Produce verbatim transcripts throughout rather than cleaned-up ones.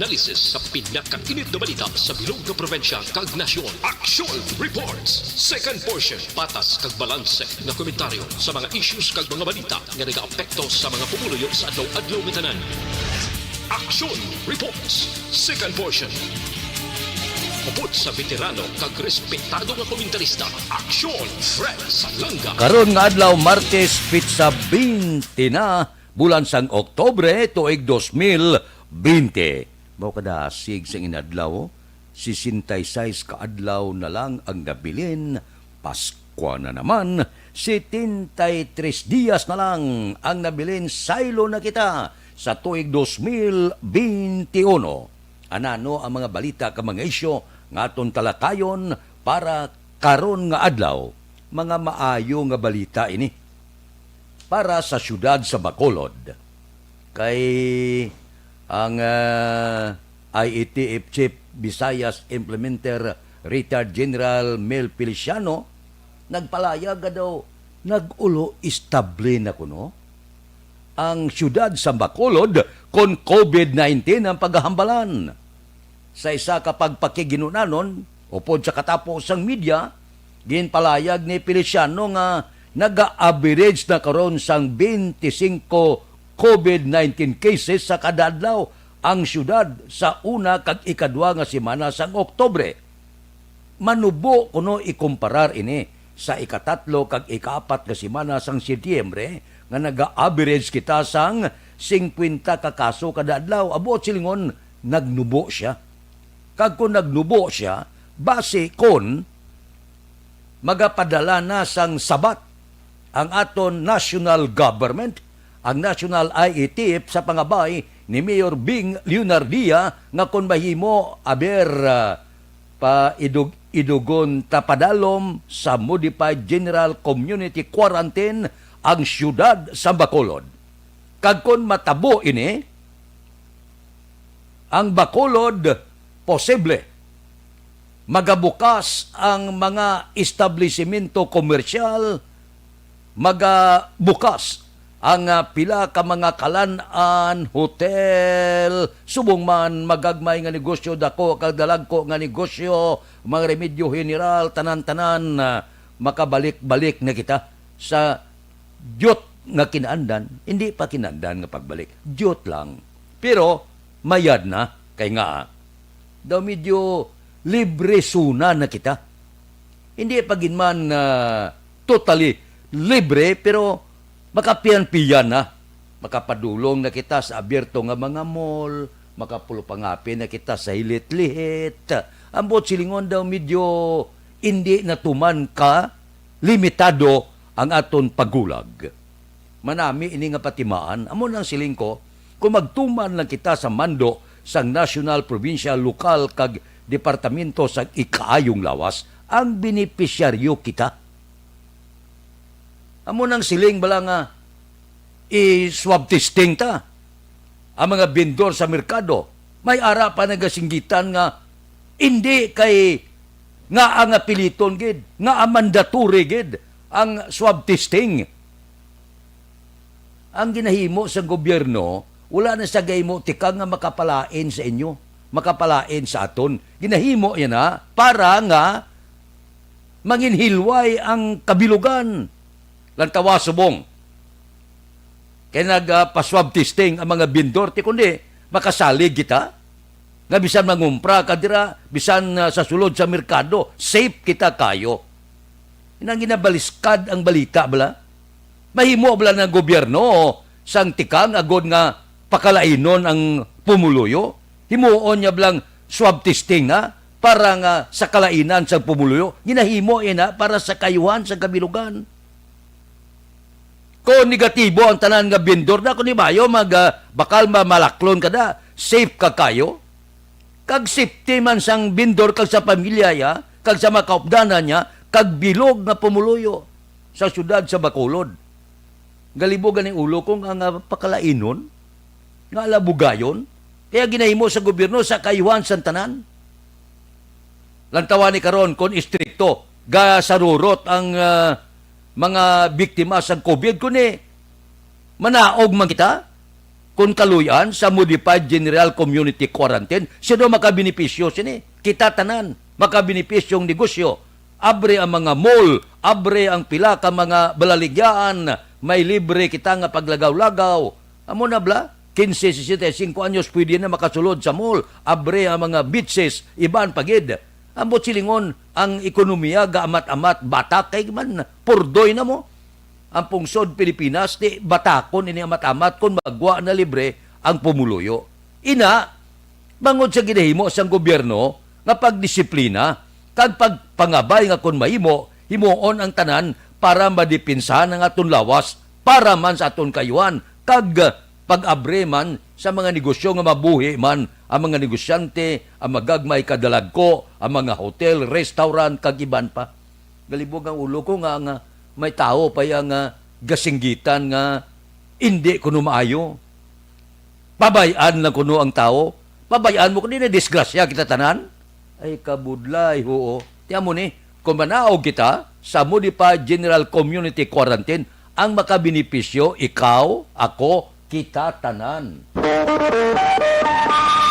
Analysis sa pinakainit na balita sa bilog nga probinsya kag nasyon. Action Reports, second portion. Patas kag balanse nga komentaryo sa mga issues kag mga balita nga nagaapekto sa mga pumuluyo sa adlaw-adlaw nga tanan. Action Reports, second portion. Upod sa veterano kag respetado nga komentarista, Action Fred Salanga. Karon nga adlaw, Martes, pitsa twenty na, bulan sang Oktubre, tuig dos mil twenty. Mao kadasig sang inadlaw, sesenta y seis ka adlaw na lang ang nabilin. Paskwa na naman, setenta y tres dias na lang ang nabilin. Saylo na kita sa tuig dos mil twenty-uno. Anano ang mga balita kag mga isyu nga aton talakayon para karon nga adlaw? Mga maayo nga balita ini para sa siyudad sa Bacolod. Kay ang, ah, I A T F Chief Visayas Implementer, Retired General Mel Feliciano, nagpalayag nga daw nag-ulo estable na kuno ang siyudad sa Bacolod kon COVID nineteen ang pagahambalan. Sa isa ka pagpakiginunanon upod sa katapo sang media, ginpalayag ni Feliciano nga naga-average na karon sang twenty-five COVID nineteen cases sa kada adlaw ang siyudad sa una kag ikadua nga semana sang Oktubre. Manubo kuno ikumparar ini sa ikatatlo kag ikaapat nga semana sang Setyembre nga naga-average kita sang singkwenta ka kaso kada adlaw. Ang buot silingon, nagnubo sia. Kag kon nagnubo sia, basi kon magapadala na sang sabat ang aton national government, ang national I A T F, sa pangabay ni Mayor Bing Leonardia nga kon mahimo, aber, ah, paidug-idugon ta padalom sa modified general community quarantine ang siyudad sa Bacolod. Kag kon matabo ini, ang Bacolod, posible magabukas ang mga establisimento komersyal, magabukas ang, ah, pila ka mga kalan-an, hotel, subong man magagmay nga negosyo, dako kag dalagko nga negosyo, mga remedyo general, tanan-tanan, ah, makabalik-balik na kita sa diyot nga kinaandan. Hindi pa kinaandan nga pagbalik, diyot lang. Pero mayad na, kay nga daw medyo libre suna na kita. Hindi pa gid man, ah, totally libre, pero makapiyan-piyan na. Makapadulong na kita sa abierto nga mga mall, makapulupangapin na kita sa hilit-lihit. Ang buot silingon daw, medyo hindi na tuman ka limitado ang aton paggulag. Manami ini nga patimaan, amo nang siling ko, kung magtuman lang kita sa mando sang national, provincial, lokal, kag departamento sa ikaayong lawas, ang benepisyaryo kita. Amo nang siling bala nga i-swab testing ta ang mga vendor sa merkado. May ara pa nagasinggitan nga hindi kay nga ang apiliton gid, nga ang mandatory gid ang swab testing. Ang ginahimo sa gobyerno, wala na sa gahimo tikang nga makapalain sa inyo, makapalain sa aton. Ginahimo yan na para nga manginhilway ang kabilugan. Lantawa subong kay nagpa-swab testing ang mga vendor, ti kundi makasalig kita nga bisan mangumpra ka dira, bisan, ah, sa sulod sa merkado, safe kita kayo. Inang ginabaliskad ang balita bala. Mahimo bala ng gobyerno sang tikang agod nga pakalainon ang pumuluyo? Himuon niya blang swab testing na para nga sa kalainan sang pumuluyo? Ginahimo ina para sa kayuhan sa kabilugan. Kung negatibo ang tanan nga vendor na, kung hibayo, mag, ah, bakal mamalaklon ka na, safe ka kayo. Kag safety man sang vendor kag sa pamilya ya, kag sa mga kaupdanan niya, kag bilog nga pumuluyo sa siyudad sa Bacolod. Galibog gani ulo ko nga, nga pakalainon, nga alabugayon, kaya ginahimo sa gobyerno sa kayuhan sang tanan. Lantawan ni karon kon istrikto, gasarurot ang, ah, mga biktima sang COVID, kundi manaog man kita. Kon kaluy-an sa modified general community quarantine, sino makabenepisyo sini? Kita tanan makabenepisyo ang negosyo. Abre ang mga mall, abre ang pila ka mga balaligyaan, may libre kita nga paglagaw-lagaw. Amo na bala, quince, sesenta y cinco anyos, pwede na makasulod sa mall. Abre ang mga beaches, iban pa gid. Ambot silingon, ang ekonomiya gaamat-amat, batak kay man, purdoy na mo. Ang pungsod Pilipinas, di batakon ini amat-amat kon magwa na libre ang pumuluyo. Ina, bangod sa ginahimo sang gobyerno nga pagdisiplina kag pagpangabay nga kon mahimo, himuon ang tanan para madipinsahan ang aton lawas, para man sa aton kaayuhan, kag pag-abri man sa mga negosyo nga mabuhi man ang mga negosyante, ang magagmay kadalagko, ang mga hotel, restaurant, kag iban pa. Galibog ang ulo ko nga, nga may tawo pa iya nga gasinggitan nga indi kuno maayo. Pabay-an lang kuno ang tawo. Pabay-an mo kuno, na disgrasya kita tanan. Ay, kabudlay, huo. Ti amo ni, kung manaog kita sa modified general community quarantine, ang makabenepisyo, ikaw, ako, kita tanan.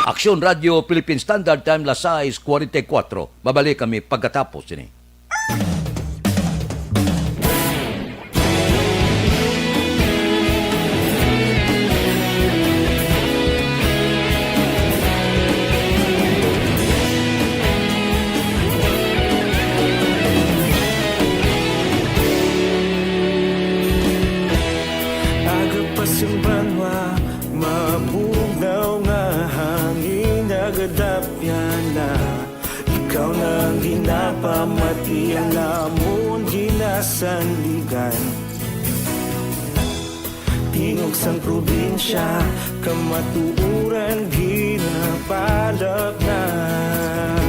Aksyon Radio Philippine Standard Time, las sais cuarenta y cuatro. Mabalik kami pagkatapos sini. Aga pa sing banwa, mabugnaw nga hangin nagadapyan na. Ikaw na ang ginapamati, ang lamon ginasandigan. Tingog sang probinsya, kamatuoran ginapalapnap.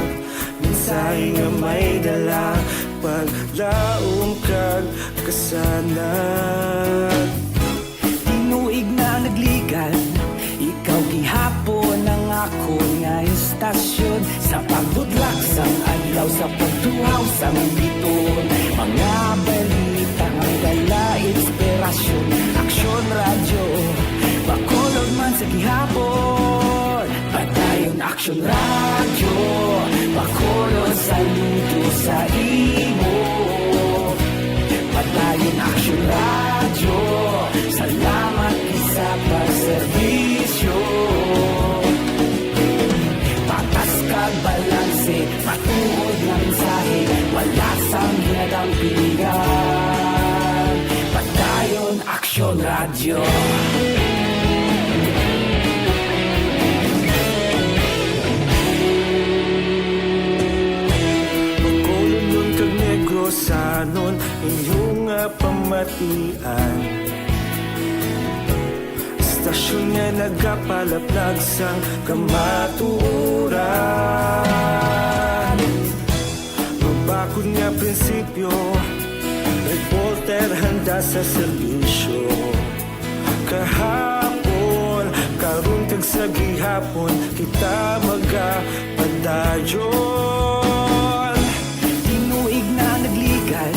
Mensahe nga may dala, paglaom kag kasanag. Tinuig na nagligan, ikaw gihapon ang akon nga istasyon. Sa pagbutlak sang adlaw, sa pagtuhaw sang biton, mga balita nga dala inspirasyon. Aksyon Radyo, Bacolod man sa gihapon. Padayon Aksyon Radyo, Bacolod, saludo sa imo. Padayon Aksyon Radyo, salamat gid sa pagserbisyo. Patas kag balanse, matuod nga mensahe, wala sang ginadampigan. Padayon Aksyon Radyo. Bacolodnon kag Negrosanon, inyo nga pamatian. Istasyon nga nagapalaplag sang kamatuoran. Mabakod nga prinsipyo, reporter handa sa serbisyo. Kahapon, karon, kag sa gihapon, kita magapadayon. Tinuig na nagligan,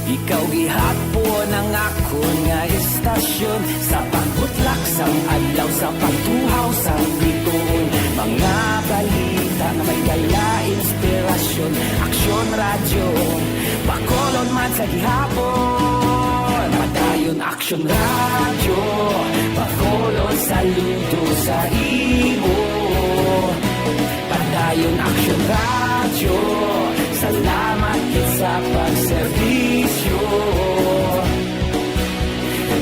ikaw gihapon ang akon nga istasyon. Sa pagbutlak sang adlaw, sa pagtuhaw sang biton, mga balita nga may dala inspirasyon. Aksyon Radyo, Bacolod man sa gihapon. Padayon Aksyon Radyo, Bacolod, saludo sa imo. Padayon Aksyon Radyo, salamat gid sa pagserbisyo.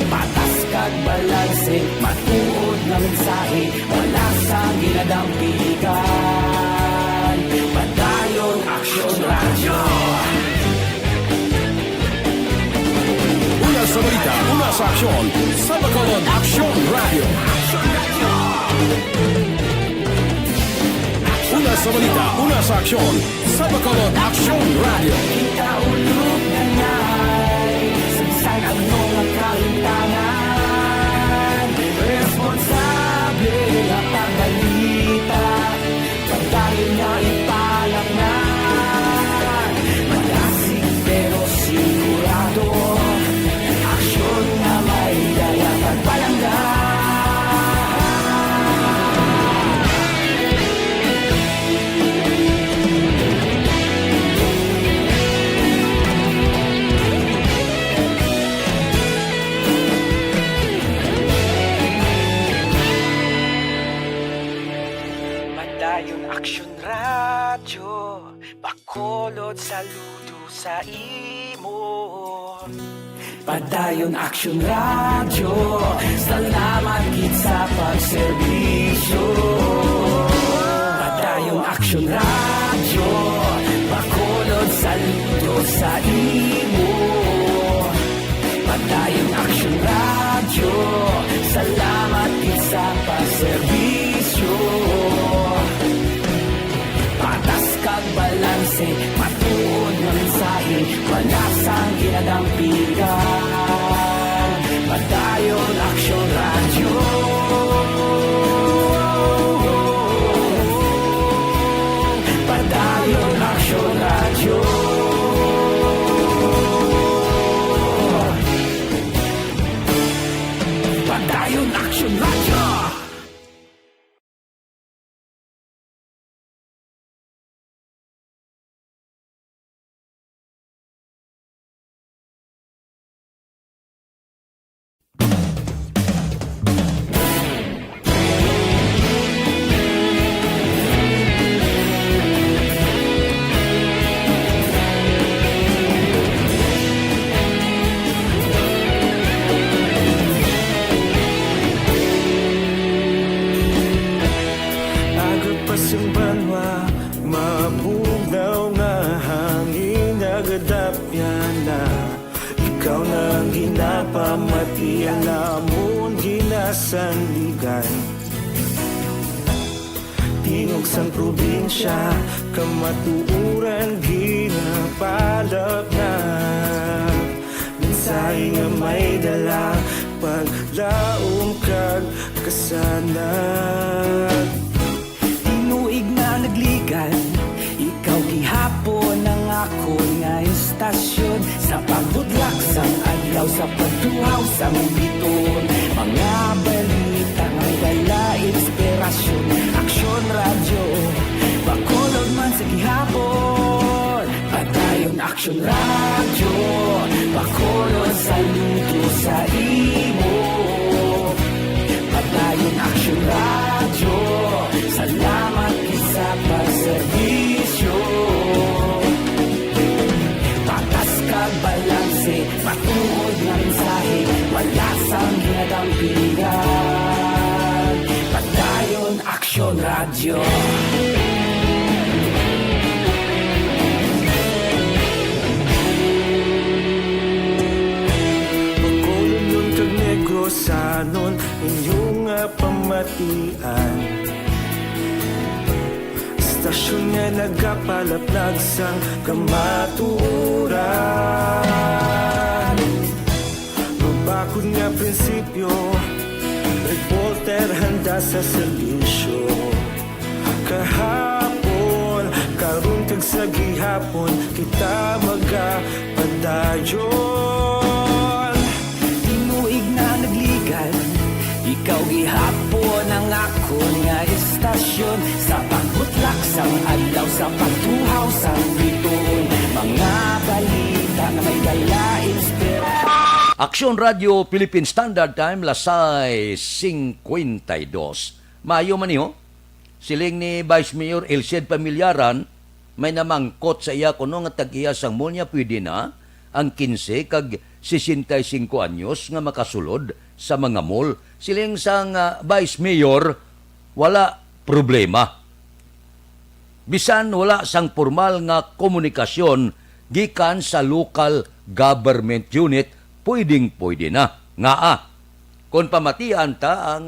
Patas kag balanse, matuod nga mensahe, wala sang ginadampigan. Padayon Aksyon Radyo. Una sa balita, una sa aksyon, sa Bacolod, Aksyon Radyo. Una sa balita, una sa aksyon, sa Bacolod, Aksyon Radyo. Kita ulog na ngay, sa bisan ano nga kahimtangan, responsable nga pagbalita. Pagdali nga ipalapnan, madasig pero sigurado. Aksyon nga may dala pagpalangga. Ayon Aksyon Radyo, Bacolod, saludo sa imo. Padayon Aksyon Radyo, salamat gid sa pagserbisyo. Padayon Aksyon Radyo, Bacolod, saludo sa imo. Padayon Aksyon Radyo, salamat gid sa pagserbisyo. Patas kag balanse, matuod nga mensahe, wala sang ginadampigan. Padayon Aksyon Radyo. Padayon Aksyon Radyo. Padayon Aksyon Radyo. Aga pa sing banwa, mabugnaw nga hangin, nagadapyan na. Ikaw na ang ginapamati, alamon ginasandigan. Tingog sang probinsya, kamatuoran ginapalapnap. Mensahe nga may dala, paglaom kag kasanag. Tinuig na nagligad, ikaw gihapon ang akon nga istasyon. Sa pagbutlak sang adlaw, sa pagtuhaw sang bituon, mga balita nga may dala inspirasyon. Aksyon Radyo, Bacolod man sa gihapon. Padayon Aksyon Radyo, Bacolod, saludo sa imo. Padayon Aksyon Radyo, salamat gid sa pagserbisyo. Patas kag balanse, matuod nga mensahe, wala sang ginadampigan. Padayon Aksyon Radyo. Bacolodnon kag Negrosanon, inyo nga pamatian. Istasyon nga nagapalaplag sang kamatuoran. Mabakod nga prinsipyo, reporter handa sa serbisyo. Kahapon, karon kag sa gihapon, kita magapadayon. Tinuig na nagligad, ikaw gihapon ang akon nga istasyon. Sa pagbutlak sang adlaw, sa pagtuhaw sang bituon, mga balita nga may dala inspirasyon. Aksyon Radyo Philippine Standard Time, lasay cincuenta y dos. Maayo man niyo. Siling ni Vice Mayor Elced Familiaran, may namangkot sa iya kuno nga tag-iya sang mall niya pwede na ang quince kag sesenta y cinco anyos nga makasulod sa mga mall. Siling sang, ah, Vice Mayor, wala problema. Bisan wala sang pormal nga komunikasyon gikan sa local government unit, pwedeng-pwede na. Ngaa? Kon pamatian ta ang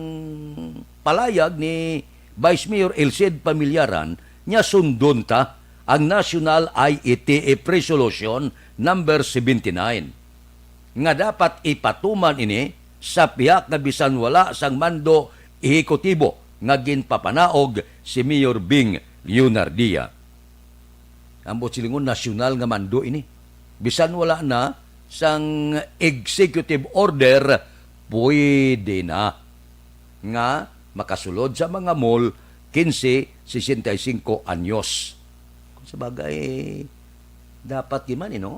palayag ni Vice Mayor Elced Familiaran, nga sundon ta ang National I E T F Resolution Number seventy-nine, nga dapat ipatuman ini sa pihak nga bisan wala sang mando ehekutibo nga ginpapanaog si Mayor Bing Leonardia. Ambot silingon, nasyonal nga mando ini. Bisan wala na sang executive order, pwede na nga makasulod sa mga mall quince, sesenta y cinco anyos. Kung sa bagay, dapat gid man, eh, no?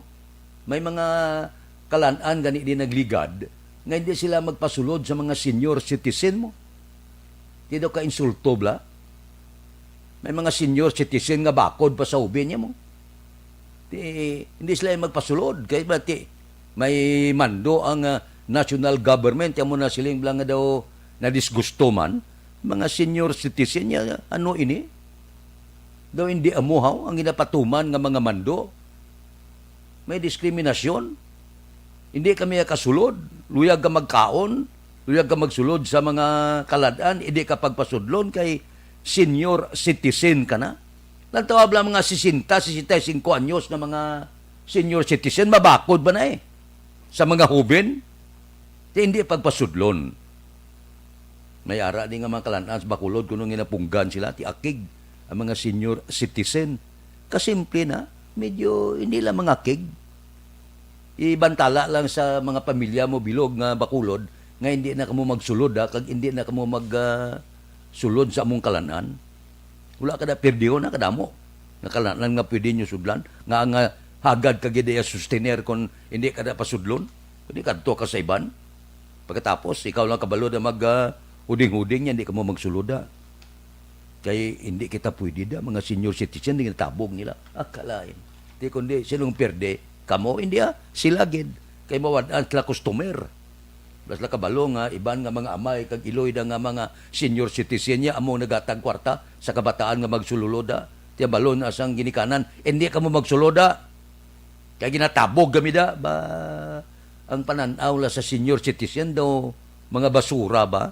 May mga kalan-an gani di nagligad nga hindi sila magpasulod sa mga senior citizen mo. Di daw ka insulto, bla? May mga senior citizen nga bakod pa sa ubin niya mo. Di, hindi sila magpasulod. Kay ba, ti, may mando ang, ah, national government. Amo na siling bala nga daw nadisgusto man. Mga senior citizen niya, ano ini? Daw hindi amo haw ang ginapatuman nga mga mando. May diskriminasyon. Hindi kami kasulod. Luyag ka magkaon, luyag ka magsulod sa mga kalad-an, hindi ka pagpasudlon kay senior citizen ka na. Lantawa bala mga sesenta, sesenta y cinco anyos nga mga senior citizen, mabakod ba na eh sa mga hoben? Di hindi pagpasudlon. May ara di nga mga kalan-an sa Bacolod, kuno ginapunggan sila, ti akig ang mga senior citizen. Kasimple na, medyo hindi lang mangakig. Ibantala lang sa mga pamilya mo, bilog nga Bacolod, nga hindi na kamo magsulod, ha, kag hindi na kamo mag, ah, sulod sa among kalan-an. Wala ka na pirdiho na kadamo. Nga kalan-an nga pwede nyo sudlan, nga, nga hagad ka gid iya sustener kon hindi ka na pasudlon. Kundi kadto ka sa iban. Pagkatapos, ikaw lang kabalo na mag, ah, huding-huding niya, hindi ka mo magsulod, ah. Kay hindi kita pwede da, mga senior citizen, di natabog nila. Ah, kalain. Di kundi, sinong perde? Kamo, hindi, ah. Sila gid. Kay mawad-an sila customer. Bas la kabalo nga iban nga mga amay kag iloy da nga mga senior citizen niya amo nagatag kwarta sa kabataan nga magsulod da. Tiya balon na sang ginikanan, hindi ka mo magsulod da. Kay ginatabog kami da ba ang panan-aw la sa senior citizen daw mga basura ba?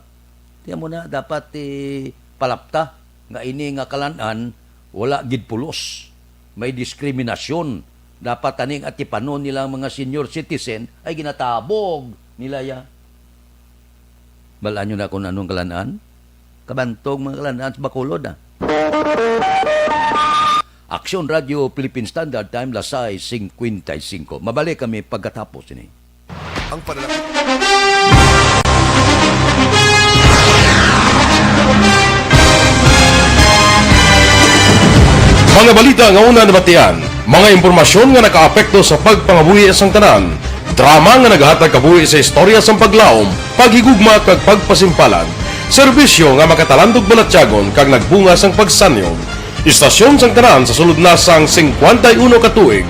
Tiya mo na dapat, eh, palapta nga ini nga kalan-an wala gid pulos. May diskriminasyon. Dapat taning atipanon nila ang mga senior citizen ay ginatabog nila ya. Balaan nyo na kung anong kalan-an. Kabantog mga kalan-an sa Bacolod, ah. Aksyon Radio Philippine Standard Time, las sais cincuenta y cinco. Mabalik kami pagkatapos ini. Ang panalangin. Mga balita nga una nabatian, mga impormasyon nga nakaapekto sa pagpangabuhi sang tanan, drama nga naghatag kabuhi sa istorya sang paglaom, paghigugma kag pagpasimpalan, serbisyo nga makatalandog balatyagon kag nagbunga sang pagsanyog. Istasyon sang tanan sa sulod na sang singkwenta y uno ka tuig.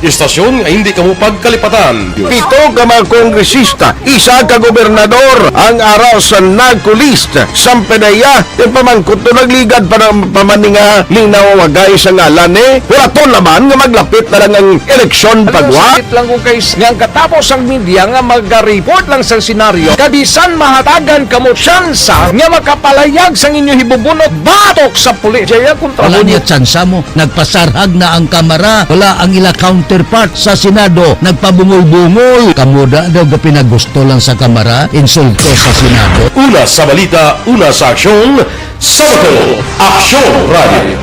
Istasyon nga hindi kamo pagkalipatan. Pito ka mga kongresista, isa ka gobernador ang ara sa NAGCOLEST. Sampedeya, yung pamangkot to nagligad pa ng pamaninga linaw wagay sa ngalan eh. Wala to naman nga maglapit na lang ang eleksyon pagwa. Sakit lang ko kay nga ang katapos ang media nga maga-report lang sa senaryo. Kabisan mahatagan kamo tsansa nga makapalayag sang inyo hibubunot batok sa pulis. Jaya kontra Wala mo niya tsansa mo. Nagpasarhag na ang Kamara. Wala ang ila counterpart sa Senado. Nagpabungol-bungol. Kamo da daw gapinagusto lang sa Kamara. Insulto sa Senado. Una sa balita, una sa aksyon, sa Bacolod, Aksyon Radio.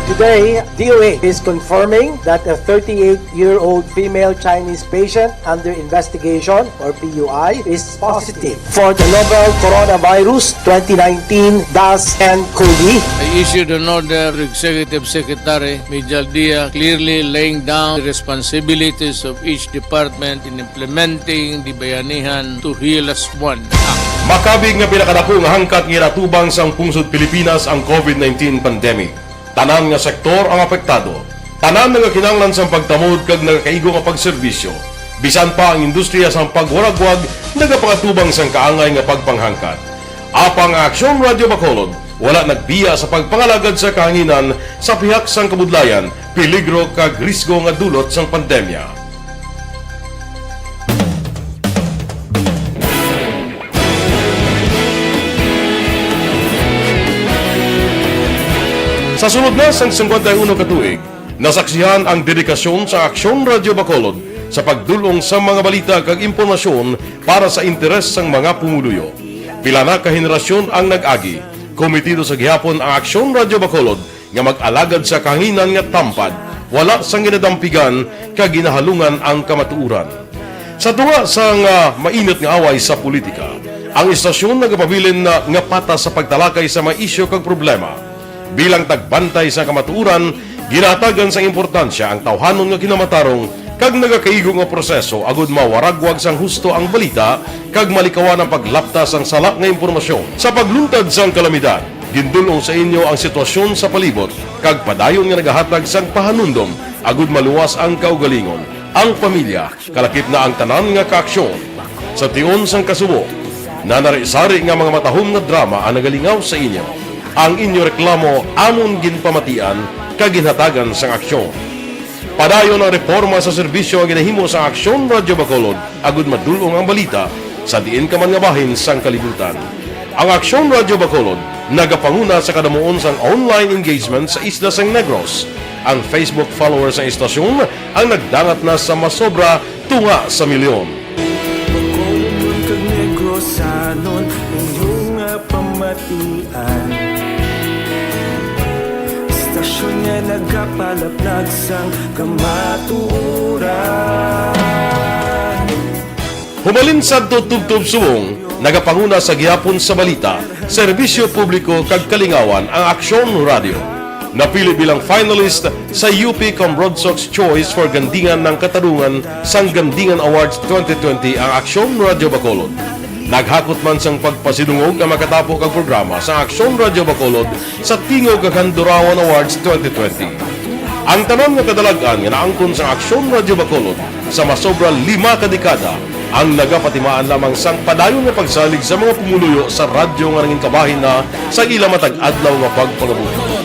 Today, D O A is confirming that a thirty-eight-year-old female Chinese patient under investigation, or P U I, is positive for the novel coronavirus twenty nineteen dash N cov. I issued an order to Executive Secretary Mijal Dia, clearly laying down the responsibilities of each department in implementing the Bayanihan to Heal as One Act. Makabig nga pinakadako nga hangkat nga ginatubang sang pungsod Pilipinas ang COVID nineteen pandemic. Tanan nga sektor ang apektado. Tanan nga kinahanglan sang pagtamod kag nagakaigo nga pagserbisyo. Bisan pa ang industriya sang pagwaragwag nagapangatubang sang kaangay nga pagpanghangkat. Apang ang Aksyon Radio Bacolod wala nagbiya sa pagpangalagad sa kahanginan sa pihak sang kabudlayan, peligro kag risgo nga dulot sang pandemya. Sa sulod na sang singkwenta y uno ka tuig, nasaksihan ang dedikasyon sa Aksyon Radio Bacolod sa pagdul-ong sa mga balita kag impormasyon para sa interes sang mga pumuluyo. Pila na ka henerasyon ang nag-agi, kometido sa gihapon ang Aksyon Radio Bacolod nga mag-alagad sa kahanginan nga tampad, wala sang ginadampigan kag ginahalungan ang kamatuoran. Sa tunga sang, ah, mainit nga away sa politika, ang istasyon nagapabilin na nga patas sa pagtalakay sa mga isyu kag problema. Bilang tagbantay sa kamatuoran, ginahatagan sang importansya ang tawhanon nga kinamatarong kag nagakaigo nga proseso agud mawaragwag sang husto ang balita kag malikawan ang paglapta sang sala nga impormasyon. Sa pagluntad sang kalamidad, Gindul-ong sa inyo ang sitwasyon sa palibot kag padayon nga nagahatag sang pahanumdom agud maluwas ang kaugalingon, ang pamilya, kalakip na ang tanan nga kaaksyon. Sa tion sang kasubo, nanari-sari nga mga matahom nga drama ang nagalingaw sa inyo. Ang inyo reklamo amon ginpamatian kag ginhatagan sang aksyon. Padayon ang reporma sa serbisyo nga ginahimo sang Aksyon Radyo Bacolod agud madul-ong ang balita sa diin ka man nga bahin sang kalibutan. Ang Aksyon Radyo Bacolod nagapanguna sa kadamuon sang online engagement sa isla sang Negros. Ang Facebook followers sang istasyon ang nagdangat na sa masobra tunga sa milyon. Bacolod kag Negrosanon, inyo nga pamatian. Istasyon nga nagapalaplag sang kamatuoran. Humalin sadto tubtob subong, nagapanguna sa gihapon sa balita, serbisyo publiko kag kalingawan ang Aksyon Radio. Napili bilang finalist sa U P Cambrodsoc's Choice for Gandingan ng Katarungan sang Gandingan Awards twenty twenty ang Aksyon Radio Bacolod. Naghakot man sang pagpasidungog ang makatapo kag programa sa Aksyon Radio Bacolod sa Tingog kag Handurawan Awards twenty twenty. Ang tanan nga kadalag-an nga naangkon sang Aksyon Radio Bacolod sa masobra lima ka dekada ang nagapatimaan lamang sang padayon nga pagsalig sa mga pumuluyo sa radyo nga nangin kabahin na sa ila matag adlaw nga pagpangabuhi.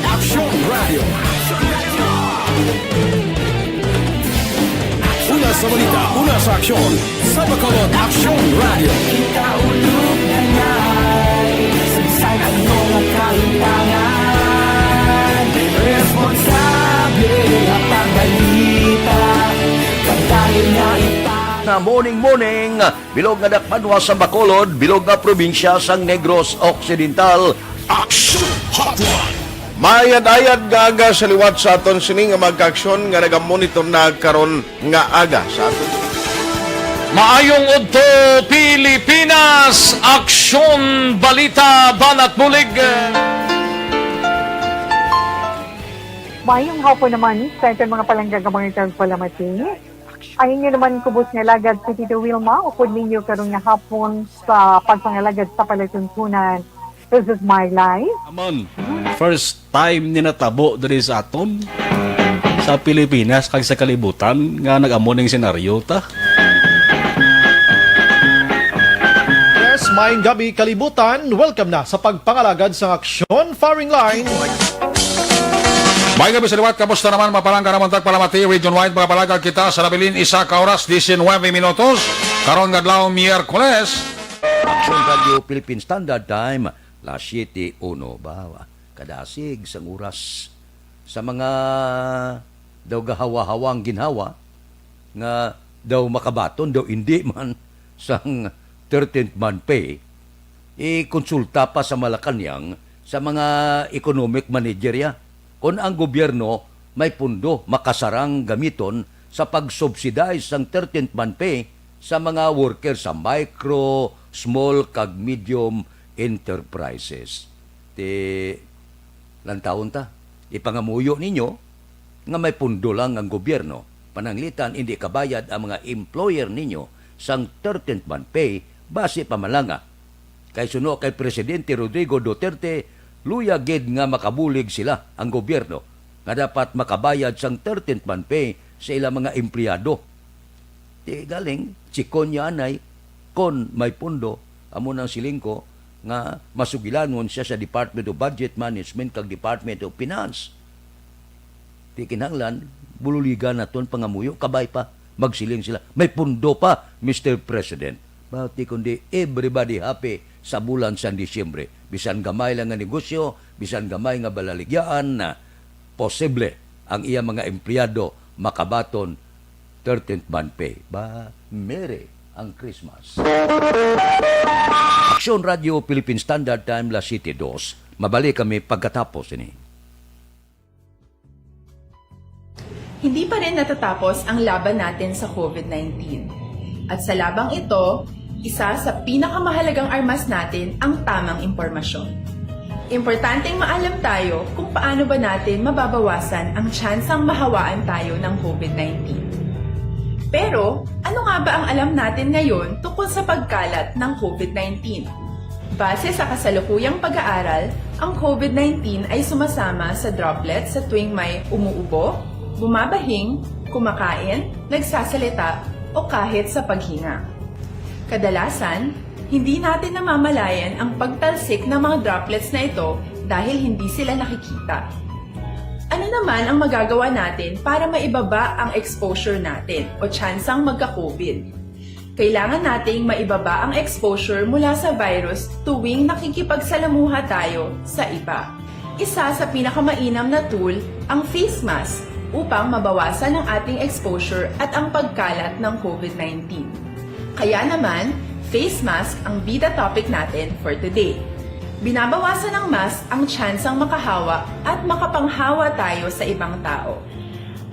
Una sa balita, una sa aksyon, sa Bacolod Aksyon Radio. Kita ulog na ngay, saysay ano nga kahitangan, responsable nga pagbalita, pagdayon nga ipa- Na morning, morning, bilog nga dakpanwa sa Bacolod, bilog nga probinsya sang Negros Occidental. Action Hotline. Maayad-ayad nga aga sa liwat sa aton sini nga mga kaaksyon nga nagamonitor na karon nga aga sa aton. Maayong udto, Pilipinas! Aksyon, balita, banat bulig. Maayong hapon naman sa aton mga palangga nga mga tagpalamati. Ang inyo naman kubos nga alagad si Tito Wilma, upod ninyo karon nga hapon sa pagpangalagad sa palatuntunan. This is my life. Naman, first time ni natabo diri sa aton, sa Pilipinas, kag sa kalibutan, nga nag-amo ning senaryo ta. Yes, maayong gabi, kalibutan. Welcome na sa pagpangalagad sa Aksyon Firing Line. Maayong gabi sa liwat, kamusta naman, mapalangga naman tagpalamati, region wide, mga palagag kita sa nabilin, isa ka oras, diecinueve minutos. Karon nga adlaw, Miyerkules. Aksyon Radio Philippine Standard Time, las siete uno. Ba, kadasig sang oras sa mga daw gahawa-hawa ang ginhawa nga daw makabaton, daw indi man sang thirteenth month pay, ikonsulta pa sa Malacañang sa mga economic manager ya. Kon ang gobyerno may pundo, makasarang gamiton sa pag-subsidize sang thirteenth month pay sa mga worker sa micro, small, kag medium enterprises. Ti, lantawon ta, ipangamuyo ninyo nga may pundo lang ang gobyerno, pananglitan indi kabayad ang mga employer ninyo sang thirteenth month pay, basi pa man lang nga. Kay suno kay Presidente Rodrigo Duterte, luya gid nga makabulig sila, ang gobyerno, nga dapat makabayad sang thirteenth month pay sa ilang mga empleyado. Ti galing, chikon niya anay, kon may pundo, amo nang siling ko nga masugilanon siya sa Department of Budget Management kag Department of Finance. Ti kinahanglan, bululigan naton pangamuyo, kabay pa, magsiling sila, "May pundo pa, Mister President." Bati kundi everybody happy sa bulan sang Disyembre. Bisan gamay lang nga negosyo, bisan gamay nga balaligyaan, na posible ang iya mga empleyado makabaton thirteenth month pay. Ba, merry ang Christmas. Aksyon Radio Philippine Standard Time, las siete dos. Mabalik kami pagkatapos ini. Hindi pa rin natatapos ang laban natin sa COVID nineteen. At sa labang ito, isa sa pinakamahalagang armas natin ang tamang impormasyon. Importanteng maalam tayo kung paano ba natin mababawasan ang tsansang mahawaan tayo ng COVID nineteen. Pero, ano nga ba ang alam natin ngayon tungkol sa pagkalat ng COVID nineteen? Base sa kasalukuyang pag-aaral, Ang COVID nineteen ay sumasama sa droplets sa tuwing may umuubo, bumabahing, kumakain, nagsasalita, o kahit sa paghinga. Kadalasan, hindi natin namamalayan ang pagtalsik ng mga droplets na ito dahil hindi sila nakikita. Ano naman ang magagawa natin para maibaba ang exposure natin o tsansang magka-COVID? Kailangan nating maibaba ang exposure mula sa virus tuwing nakikipagsalamuha tayo sa iba. Isa sa pinakamainam na tool ang face mask upang mabawasan ang ating exposure at ang pagkalat ng COVID nineteen. Kaya naman, face mask ang bida topic natin for today. Binabawasan ng mask ang tsansang makahawa at makapanghawa tayo sa ibang tao.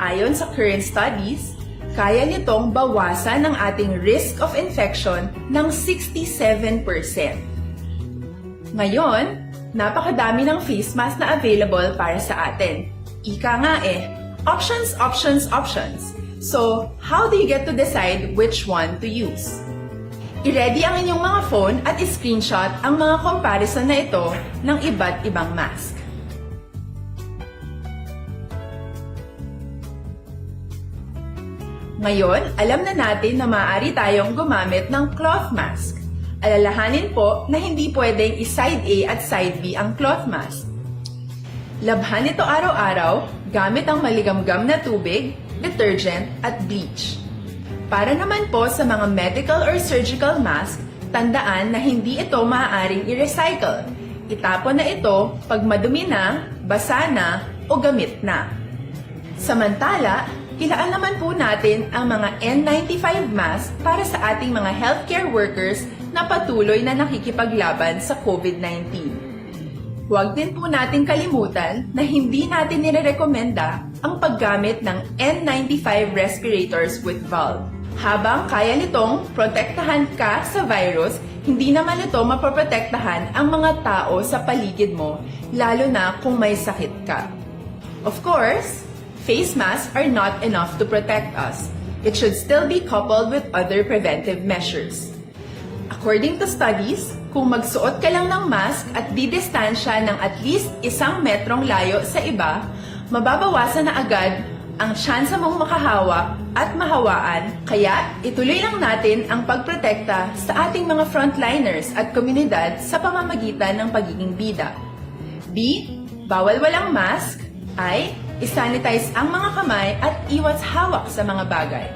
Ayon sa current studies, kaya nitong bawasan ang ating risk of infection ng sixty-seven percent. Ngayon, napakadami ng face mask na available para sa atin. Ika nga eh, options, options, options. So, how do you get to decide which one to use? I-ready ang inyong mga phone at i-screenshot ang mga comparison na ito ng iba't ibang mask. Ngayon, alam na natin na maaari tayong gumamit ng cloth mask. Alalahanin po na hindi pwedeng i-side A at side B ang cloth mask. Labhan ito araw-araw gamit ang maligamgam na tubig, detergent, at bleach. Para naman po sa mga medical or surgical mask, tandaan na hindi ito maaaring i-recycle. Itapon na ito pag madumi na, basa na, o gamit na. Samantala, ilaan naman po natin ang mga N ninety-five mask para sa ating mga healthcare workers na patuloy na nakikipaglaban sa COVID nineteen. Huwag din po nating kalimutan na hindi natin nirerekomenda ang paggamit ng N ninety-five respirators with valve. Habang kaya nitong protektahan ka sa virus, hindi naman ito mapoprotektahan ang mga tao sa paligid mo, lalo na kung may sakit ka. Of course, face masks are not enough to protect us. It should still be coupled with other preventive measures. According to studies, kung magsuot ka lang ng mask at didistansya ng at least isang metrong layo sa iba, mababawasan na agad ang tsansa mong makahawa at mahawaan, kaya ituloy lang natin ang pagprotekta sa ating mga frontliners at komunidad sa pamamagitan ng pagiging bida. B, bawal walang mask. I, i-sanitize ang mga kamay at iwas hawak sa mga bagay.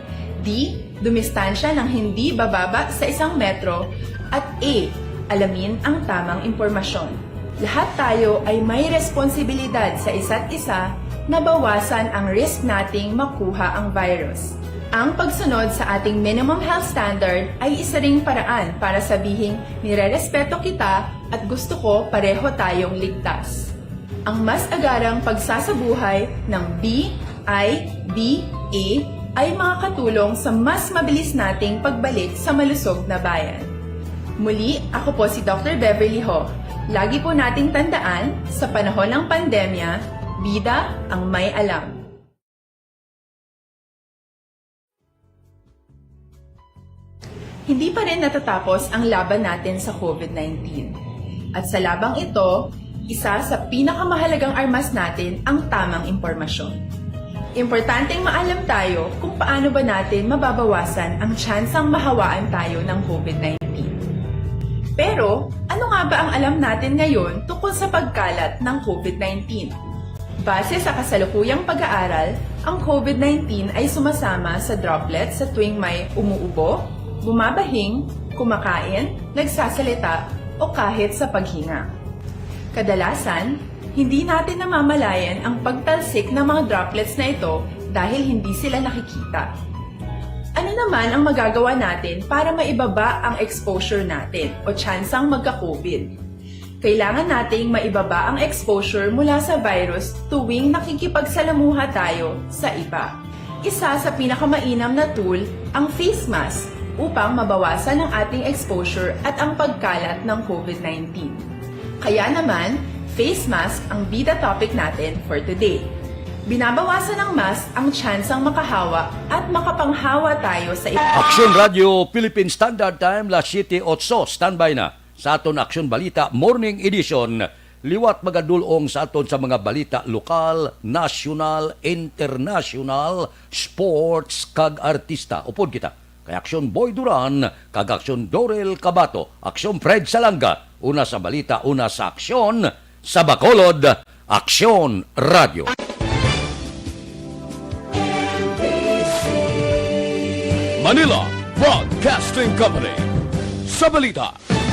D, dumistansya ng hindi bababa sa isang metro. At E, alamin ang tamang impormasyon. Lahat tayo ay may responsibilidad sa isa't isa na bawasan ang risk nating makuha ang virus. Ang pagsunod sa ating minimum health standard ay isa ring paraan para sabihing nirerespeto kita at gusto ko pareho tayong ligtas. Ang mas agarang pagsasabuhay ng B I B A ay makakatulong sa mas mabilis nating pagbalik sa malusog na bayan. Muli, ako po si Doctor Beverly Ho. Lagi po nating tandaan, sa panahon ng pandemya, bida ang may alam. Hindi pa rin natatapos ang laban natin sa COVID nineteen. At sa labang ito, isa sa pinakamahalagang armas natin ang tamang impormasyon. Importanteng maalam tayo kung paano ba natin mababawasan ang tsansang mahawaan tayo ng COVID nineteen. Pero, ano nga ba ang alam natin ngayon tungkol sa pagkalat ng COVID nineteen? Base sa kasalukuyang pag-aaral, ang COVID nineteen ay sumasama sa droplets sa tuwing may umuubo, bumabahing, kumakain, nagsasalita, o kahit sa paghinga. Kadalasan, hindi natin namamalayan ang pagtalsik ng mga droplets na ito dahil hindi sila nakikita. Ano naman ang magagawa natin para maibaba ang exposure natin o tsansang magka-COVID? Kailangan nating maibaba ang exposure mula sa virus tuwing nakikipagsalamuha tayo sa iba. Isa sa pinakamainam na tool ang face mask upang mabawasan ang ating exposure at ang pagkalat ng COVID nineteen. Kaya naman, face mask ang bida topic natin for today. Binabawasan ng mask ang tsansang makahawa at makapanghawa tayo sa iba. Aksyon Radio Philippine Standard Time, las siete otso. Standby na sa aton Aksyon Balita Morning Edition. Liwat magadulong sa aton sa mga balita lokal, nasyonal, internasyonal, sports, kag artista. Upod kita kay Aksyon Boy Duran kag Aksyon Dorel Cabato, Aksyon Fred Salanga, una sa balita, una sa aksyon, sa Bacolod, Aksyon Radio. Manila Broadcasting Company, sa balita,